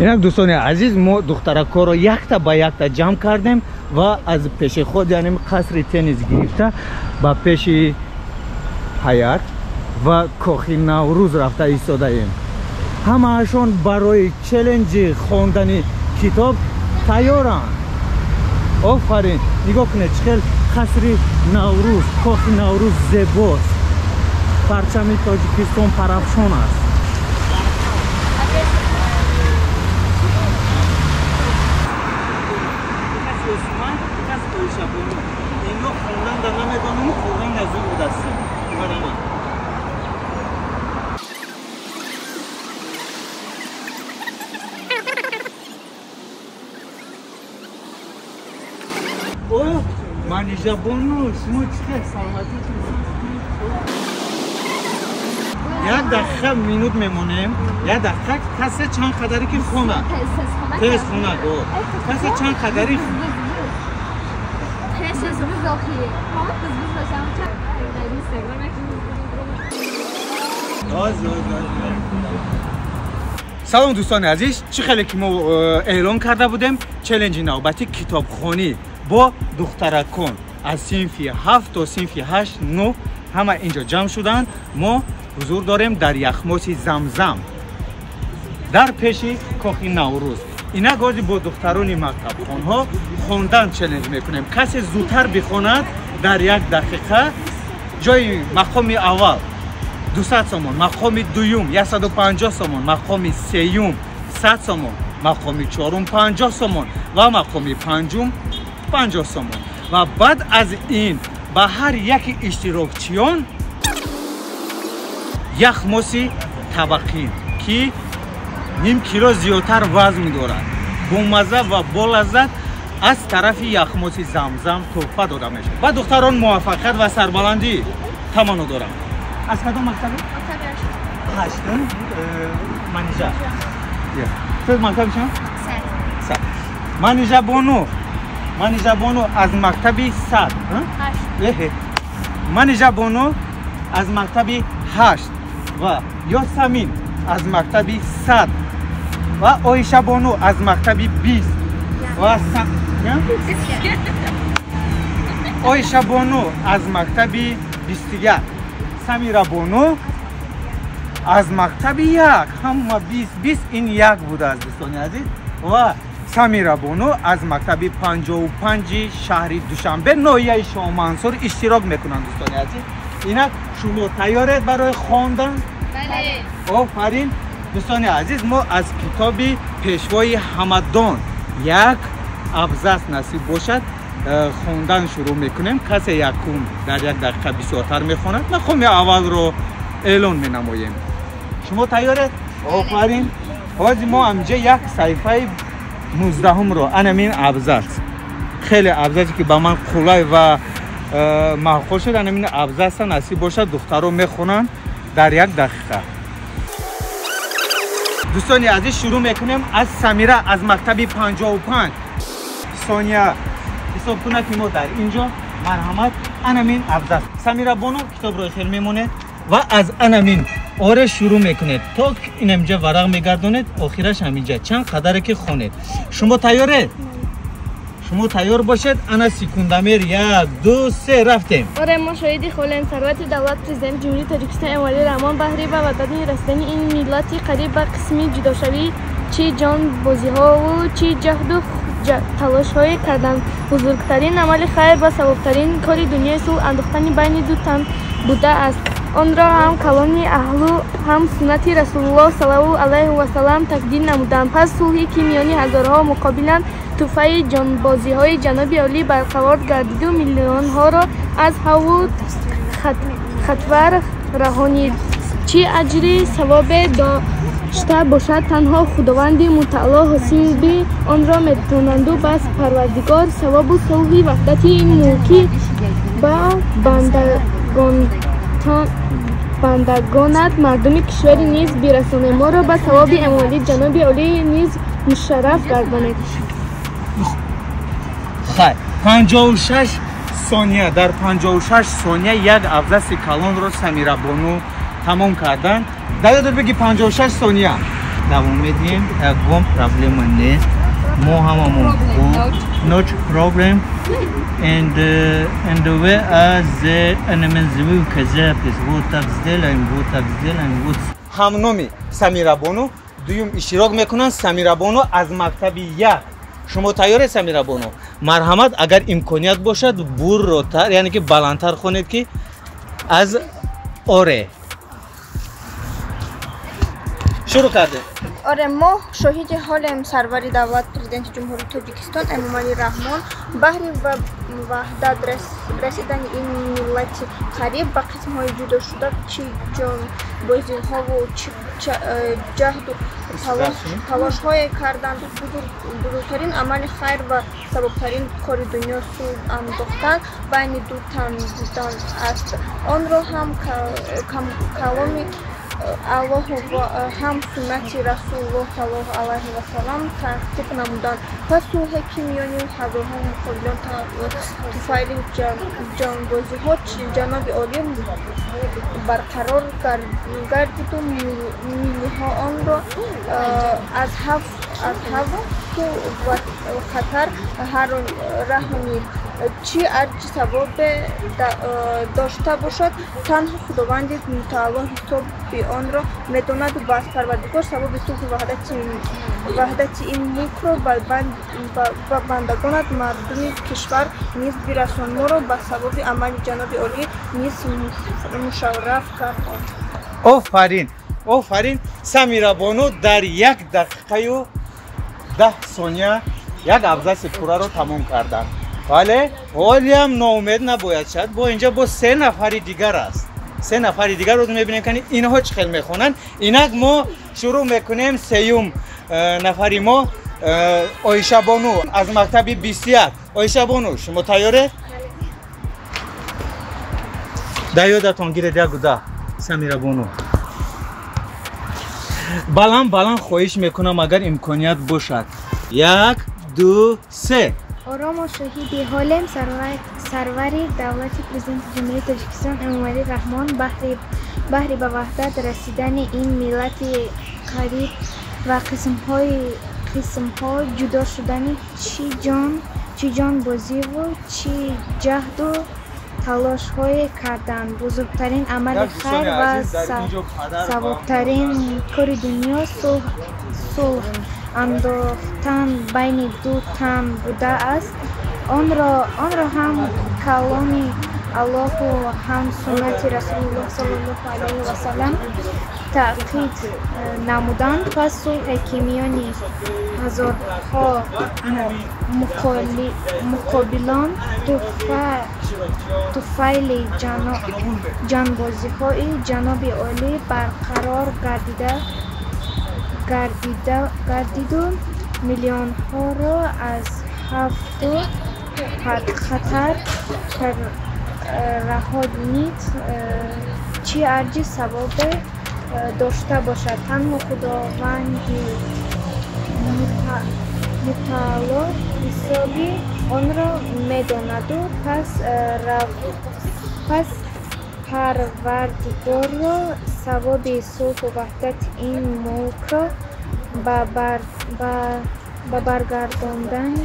Инак дӯстони азиз, мо духтаракҳоро якта ба якта ҷамъ кардем ва аз пеши худ, яъне қасри теннис гирифта ба пеши ҳаят ва кохи Наврӯз рафта истодаем. Ҳамаашон барои челленҷи хондани китоб тайёранд. Офарин! Нигоҳ кунед, чӣ хел қасри Наврӯз, кохи Наврӯз зебост. Парчами Тоҷикистон парафшон аст. Ино хондан намедонам, хӯрдан зуд будааст. О, Манижа бону, шумо чӣ хел саломатитон? Як дақиқа минут мемонем, як дақиқа касе чанд қадаре ки хонад. Тез хонад, касе чанд қадари. Салом дӯстони азиз, чӣ хеле ки мо эълон карда будем, челленҷи навбати китобхонӣ бо духтаракон аз синфи 7 то синфи 8, 9 ҳама инҷо ҷамъ шуданд. Мо ҳузур дорем дар яхмоси Замзам дар пеши кохи Наврӯз. Инак ҳозир бо духтарони мактабхонҳо хондан челленҷ мекунем. Касе зудтар бихонад дар як дақиқа ҷои мақоми аввал 200 сомон, мақоми дуюм 150 сомон, мақоми сеюм 100 сомон, мақоми чорум 50 сомон ва мақоми панҷум 50 сомон. Ва баъд аз ин ба ҳар яки иштирокчиён яхмоси табақин, ки ним кило зиёдтар вазн дорад, бомазза ва болаззат аз тарафи яхмоси Замзам тӯҳфа дода мешавад. Ба духтарон муваффақият ва сарбаландӣ таманно дорам. Аз кадом мактабе? Ҳаштум. Манижа, ту мактаби чанд? Сад. Манижа бону, Манижа бону аз мактаби 100. Манижа бону аз мактаби 8 ва Ёсамин аз мактаби 100 ва Оиша бону аз мактаби 20 ва Оиша бону аз мактаби 21, Самира бону аз мактаби 1. Ҳама 20 20 ин як будааст дӯстони азиз. Ва Самира бону аз мактаби 55 шаҳри Душанбе, ноҳияи Шоҳмансур иштирок мекунанд дӯстони азиз. Инак шумо тайёред барои хондан? Бале. Офарин! Дӯстони азиз, мо аз китоби Пешвои Ҳамадон як абзац насиб бошад хондан шурӯъ мекунем. Касе якум дар як дақиқа бисёртар мехонад, мақоми аввалро эълон менамоем. Шумо тайёред? Офарин! Ҳозир мо ҳаминҷа як саҳифаи 19-ро, анамин абзац, хеле абзаце ки ба ман қулай ва маъқул шуд, анамин абзаца насиб бошад духтаро мехонанд дар як дақиқа. Дӯстони азиз, шурӯъ мекунем аз Самира аз мактаби 55. Сония ҳисоб кунад ки мо дар инҷо марҳамат анамин абзац. Самира бону китобро хел мемонед ва аз анамин оре шурӯъ мекунед то инаминҷа варақ мегардонед, охираш ҳаминҷа чанд қадаре ки хонед. Шумо тайёред? Шумо тайёр бошед. Ана секундамер 1, 2, 3 рафтем. Оре, мо шоҳиди холем сарвати давлат президенти Ҷумҳурии Тоҷикистон Эмомалӣ Раҳмон баҳри ба ватани расидани ин миллати қариб ба қисми ҷудошавӣ чӣ ҷонбозиҳову чӣ ҷаҳду талошҳое карданд. Бузургтарин амали хайр ва савобтарин кори дунёи сулҳ андохтани байни ду тан будааст. Онро ҳам каломи аҳлу ҳам суннати Расулуллоҳ саллаллоҳу алайҳи васаллам такдир намуданд. Пас сулҳе ки миёни ҳазорҳо муқобиланд тӯҳфаи ҷонбозиҳои ҷаноби олӣ барқарор гардиду миллионҳоро аз ҳаву хатвар раҳонид. Чӣ аҷри савобе дошта бошад, танҳо Худованди мутаъоло ҳосиби онро метавонанду бас. Парвардигор савобу сулҳи ваҳдати мулкӣ ба бандагонат мардуми кишвари низ бирасонед. Моро ба савоби Эмомалӣ ҷаноби олӣ низ мушарраф гардонед. Хайр, 56 сония, дар 56 сония як абзаси калонро Самира бону тамом кардан. Дар ёдат бигӣ 56 сония. давом медиҳем, ягон проблема нест. Мо ҳамамон хуб, not problem. And we are the enemies звукозапись. Вот так сделаем, вот так сделаем, вот. Ҳамноми Самирабону дуюм иштирок мекунанд. Самирабону аз мактаби 1. Шумо тайёред, Самирабону? Марҳамат, агар имконият бошад, бурротар, яъне ки баландтар хонед, ки аз оре шурӯъ кардем. Оре, мо шоҳиди ҳолем, сарвари давлат, президенти Ҷумҳурии Тоҷикистон Эмомалӣ Раҳмон баҳри ваҳдат расидани ин миллати қариб ба қисмҳои ҷудошуда чӣ ҷонбозиҳову чӣ ҷаҳду талошҳое карданд. Бузургтарин амали хайр ва савобтарин кори дунё сулҳ андохтан байни ду тан будан аст. Онро ҳам каломи Аллоҳу ва ҳам суннати Расулуллоҳ саллаллоҳу алайҳи васаллам таҳқиқ намуданд. Пас сулҳе, ки миёни ҳазорҳо муқобилон туфайли ҷонбозиҳо ҷаноби олӣ барқарор гардиду миллиҳоонро аз ҳавфу хатар раҳонид, чӣ арҷи савобе дошта бошад, танҳо Худованди мутаоло ҳисоби онро медонаду бас. Парвардигор савоби сулҳу ваҳдати ин мулкро ба бандагонат, мардуми кишвар низ бирасон. Моро ба савоби амали ҷаноби олӣ низ мушарраф гардон. Офарин, офарин. Самирабону дар 1 дақиқаю 10 сония як абзаси пурраро тамом карданд. Вале ҳолиам ноумед набояд шуд. Бо инҷа бо 3 нафари дигар аст. 3 нафари дигарро мебинем, ки инҳо чӣ хел мехонанд. Инак мо шурӯъ мекунем. Сеюм нафари мо Оишабону аз мактаби 21. Оишабону, шумо тайёред? Дар ёдатон гиред як гуда. Самирабону, баланд баланд хоҳиш мекунам, агар имконият бошад. 1, 2, 3. Оро, мо шоҳиди ҳолем, сарвари давлати, президенти Ҷумҳурии Тоҷикистон Эмомалӣ Раҳмон баҳри ба ваҳдат расидани ин миллати қариб ва қисмҳо ҷудо шудани чӣ ҷонбозиву чӣ ҷаҳду талошҳое карданд. Бузургтарин амали хайр ва савобтарин кори дунё сулҳ андохтан байни ду тан будааст. Онро ҳам каломи Аллоҳу ҳам суннати Расулуллоҳ саллаллоҳу алайҳи васаллам таъқид намуданд. Пас сулҳе, ки миёни ҳазорҳо муқобилон туфайли ҷонбозиҳои ҷаноби олӣ барқарор гардиду миллионҳоро аз ҳавфу хатар раҳонид, чӣ арҷи савобе дошта бошад, танҳо Худованди мутаоло ҳисоби онро медонаду пас Парвардигорро савоби сулҳу ваҳдати ин мулкро ба баргардондани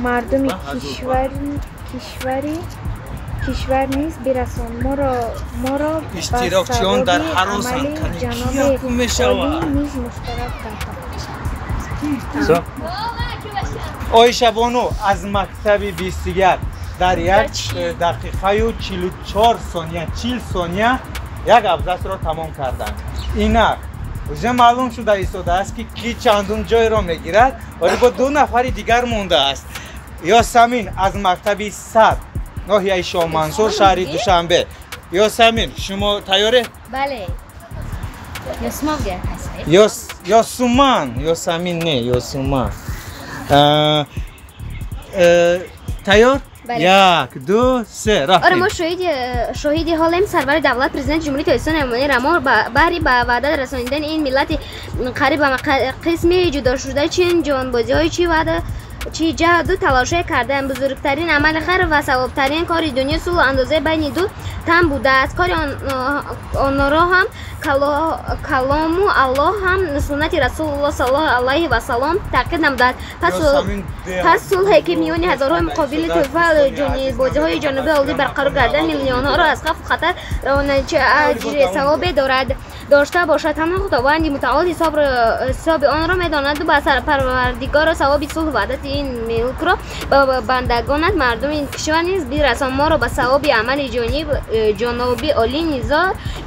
мардуми кишвар низ бирасон. Моро ба Иштирокчиён дар савоби ҳаросанд, амали кани ки ҷаноби якум мешавад. олӣ низ муштарак гардон. Оишабону аз мактаби 21 дар 1 дақиқаю 44 сония, 40 сония як абзасро тамом карданд. Инак уже маълум шуда истодааст, ки ки чандум ҷойро мегирад, вале бо 2 нафари дигар мондааст. Ёсамин аз мактаби 100, ноҳияи Шоҳмансур, шаҳри Душанбе. Ёсамин, шумо тайёред? Бале. Ёсуман. Ёсуман, Ёсамин не, Ёсуман. Тайёр? Бале. 1, 2, 3, Оре, рафтем. мо шоҳиди ҳолем, сарвари давлат, президенти Ҷумҳурии Тоҷикистон Эмомалӣ Раҳмон баҳри ба ваҳдат расонидани ин миллати қариб ба қисми ҷудошуда чӣ ҷонбозиҳои чӣ ваъда чӣ ҷаҳду талошҳое кардаанд. Бузургтарин амали хайр ва савобтарин кори дунё сулҳу андозаи байни ду тан будааст. Кори онро ҳам калому Аллоҳ, ҳам суннати Расулуллоҳ саллаллоҳу алайҳи васаллам таъқид намудааст. Пас сулҳе ки миёни ҳазорҳои муқобили тӯфа бозиҳои ҷанубии олӣ барқарор карда миллионҳоро аз хавфу хатар чӣ аҷри савобе дорад дошта бошад. Танҳо Худованди мутаол ҳисоби онро медонаду ба Парвардигоро савоби сулҳу ваҳдати ин мулкро ба бандагонат мардуми кишвар низ бирасон. Моро ба савоби амали ҷаноби олӣ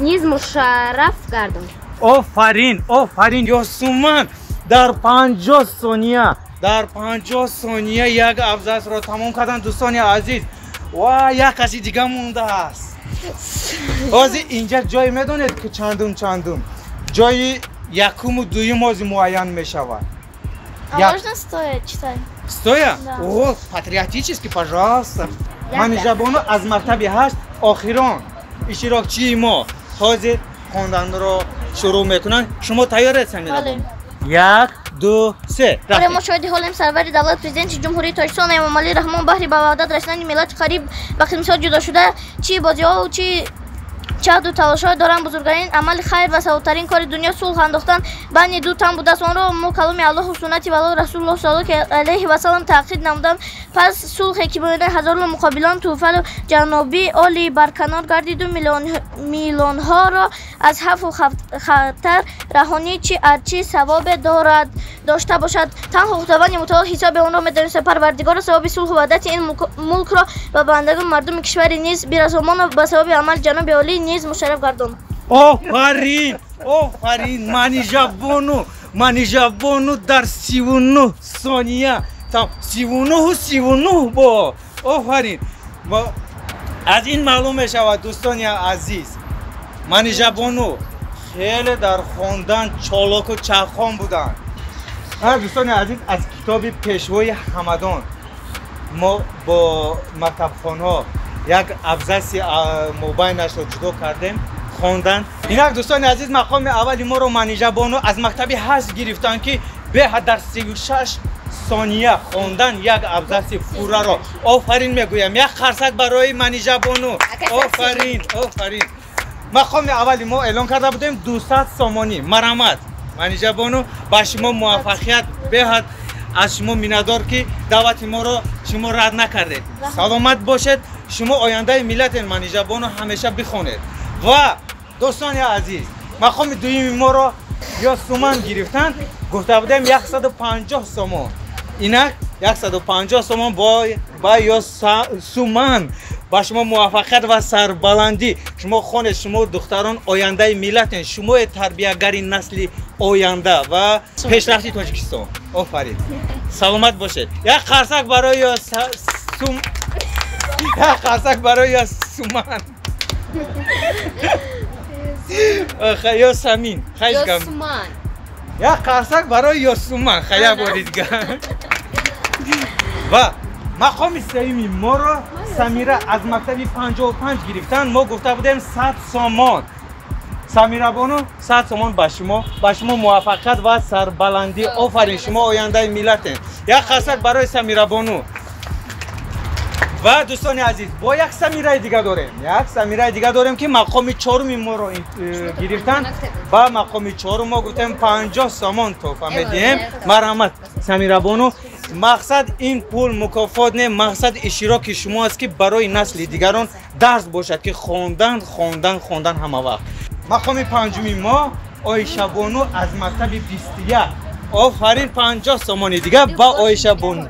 низ мушарраф гардон. Офарин, офарин, Ёсуман дар 50 сония, дар 50 сония як абзацро тамом кардан, дӯстони азиз. Ва як каси дига мондааст. Ҳозир инҷа ҷое медонед ки чандум чандум ҷои якуму дуюм ҳозир муайян мешавад. А можно стоя читать? Стоя? О, патриотически, пожалуйста. Манижабону аз мактаби 8 охирон иштирокчии мо ҳозир хонданро шурӯъ мекунанд. Шумо тайёред, Самира? 1, 2, 3. Оре, мо шоҳиди ҳолем, сарвари давлат, президенти Ҷумҳурии Тоҷикистон Эмомалӣ Раҳмон баҳри ба ваҳдат расидани миллати қариб ба қисмҳо ҷудошуда чӣ бозиҳову чӣ ҷаҳду талошҳое доранд. Бузургтарин амали хайр ва савобтарин кори дунё сулҳ андохтан байни ду тан будааст. Онро мо каломи Аллоҳу суннати вало Расулуллоҳ саллаллоҳу алайҳи васаллам таъқид намуданд. Пас сулҳе ки миёни ҳазору муқобилон тӯфану ҷаноби олӣ барканор гардиду миллионҳоро аз хавфу хатар раҳонӣ чӣ арчи савобе дорад дошта бошад. Танҳо Худованди мутаол ҳисоби онро медонист. Парвардигоро савоби сулҳу ваҳдати ин мулкро ба бандагон мардуми кишвари низ бирасон. Моро ба савоби амали ҷаноби олӣ низ мушарраф гардон. Офарин, офарин, Манижабону, Манижабону дар 39 сония, 39 39 бо. Офарин. Аз ин маълум мешавад, дӯстони азиз, Манижабону хеле дар хондан чолоку чархон буданд. Дӯстони азиз, аз китоби Пешвои Ҳамадон мо бо мактабхонҳо як абзаси мобайнашро ҷудо кардем, хондан. Инак, дӯстони азиз, мақоми аввали моро Манижабону аз мактаби 8 гирифтанд, ки беҳад дар 36 сония хондан як абзаси пурраро. Офарин мегӯям, як қарсак барои Манижабону. Офарин, офарин. Мақоми аввали мо эълон карда будем 200 сомонӣ. Марамат, Манижабону, ба шумо муваффақият, беҳад аз шумо миннатдор, ки даъвати моро шумо рад накардед. Саломат бошед, шумо ояндаи миллатен, Манижабону, ҳамеша бихонед. Ва дӯстони азиз, мақоми дуюми моро Ёсуман гирифтанд, гуфта будем 150 сомон. Инак 150 сомон ба Ёсуман. Ба шумо муваффақият ва сарбаландӣ. Шумо хонед, шумо духтарон ояндаи миллатен, шумо тарбиягари насли оянда ва пешрафти Тоҷикистон. Офарин, саломат бошед. Як қарсак барои як қарсак барои Ёсуман. Ёсамин, Ёсуман. Як қарсак барои Ёсуман. Хая бори дигар. Ва мақоми сеюми моро Самира аз мактаби 55 гирифтанд. Мо гуфта будем 100 сомон. Самирабону, 100 сомон ба шумо, ба шумо муваффақият ва сарбаландӣ. Офарин, шумо ояндаи миллатен. Як қарсак барои Самирабону. Ва дӯстони азиз, бо як Самираи дига дорем, як Самираи дига дорем, ки мақоми чоруми моро гирифтанд. Ба мақоми чорум мо гуфтем 50 сомон тӯҳфа медиҳем. Марҳамат, Самирабону. Мақсад ин пул мукофот не, мақсад иштироки шумо аст, ки барои насли дигарон дарс бошад, ки хондан, хондан, хондан ҳама вақт. Мақоми панҷуми мо Оишабону аз мактаби 21. Офарин, 50 сомони дига ба Оишабону.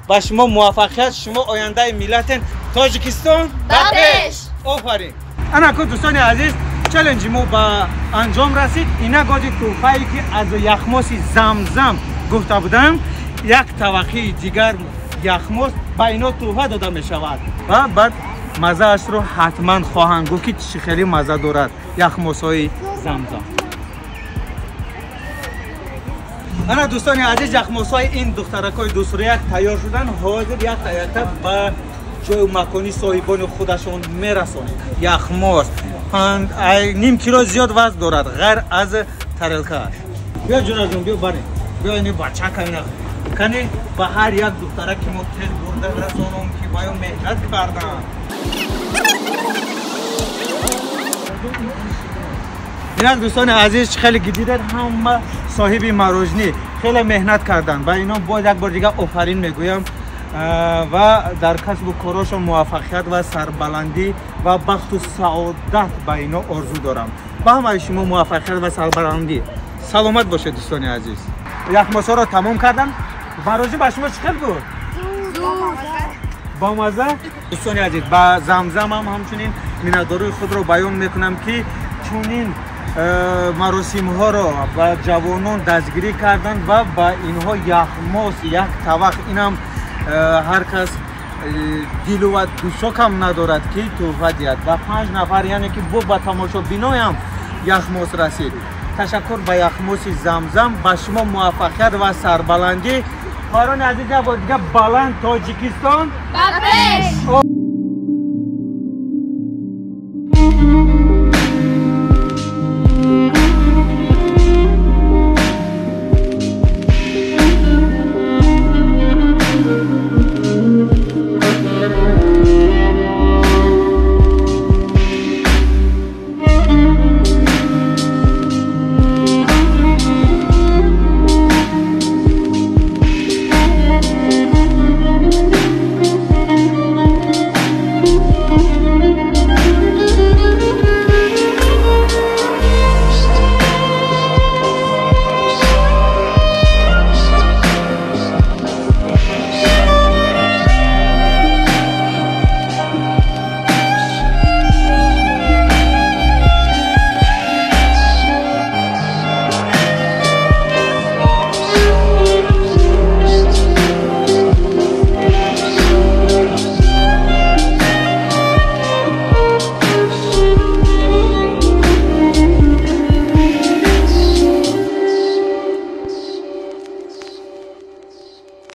Ба шумо муваффақият, шумо ояндаи миллатен. Тоҷикистон ба пеш! Офарин. Анаку, дӯстони азиз, челленҷи мо ба анҷом расид. Инак ози тӯҳфае, ки аз яхмоси Замзам гуфта будам, як таваққии дигар яхмос ба ино тӯҳфа дода мешавад ва баъд мазаашро ҳатман хоҳанд гуфт, ки чӣ хеле маза дорад яхмосҳои Замзам. Ана, дӯстони азиз, яхмосҳои ин духтаракҳои дӯстрӯяк тайёр шуданд. Ҳозир якта якта ба ҷою макони соҳибони худашон мерасонем. Яхмос ним кило зиёд вазн дорад, ғайр аз тарелкааш. Биё, ҷунаҷон, биё, барем, биё, ини бачака ина Кани ба ҳар як духтара ки мо тез бурда расонам ки ваё меҳнат карданд. Инак дӯстони азиз, хеле ки дидед, ҳама соҳиби марожнӣ хеле меҳнат карданд ва ино боз як бор дига офарин мегӯям ва дар касбу корошон муваффақият ва сарбаландӣ ва бахту саодат ба ино орзу дорам. Ба ҳамаи шумо муваффақият ва сарбаландӣ. Саломат бошед дӯстони азиз. Яхмосҳоро тамом кардам. Марожнӣ ба шумо чӣ хел буд? Бомазза? Дӯстони азиз, ба Замзамам ҳамчунин миннатдории худро баён мекунам ки чунин маросимҳоро ба ҷавонон дастгирӣ карданд ва ба инҳо яхмос як тавақ. Инам ҳар кас дилу ва душокам надорад ки тӯҳфа диҳад. Ба 5 нафар, яъне ки бо ба тамошобиноям яхмос расид. Ташаккур ба яхмоси Замзам, ба шумо муваффақият ва сарбаландӣ. Хоҳарони азиз, як бор дига баланд Тоҷикистон ба пеш!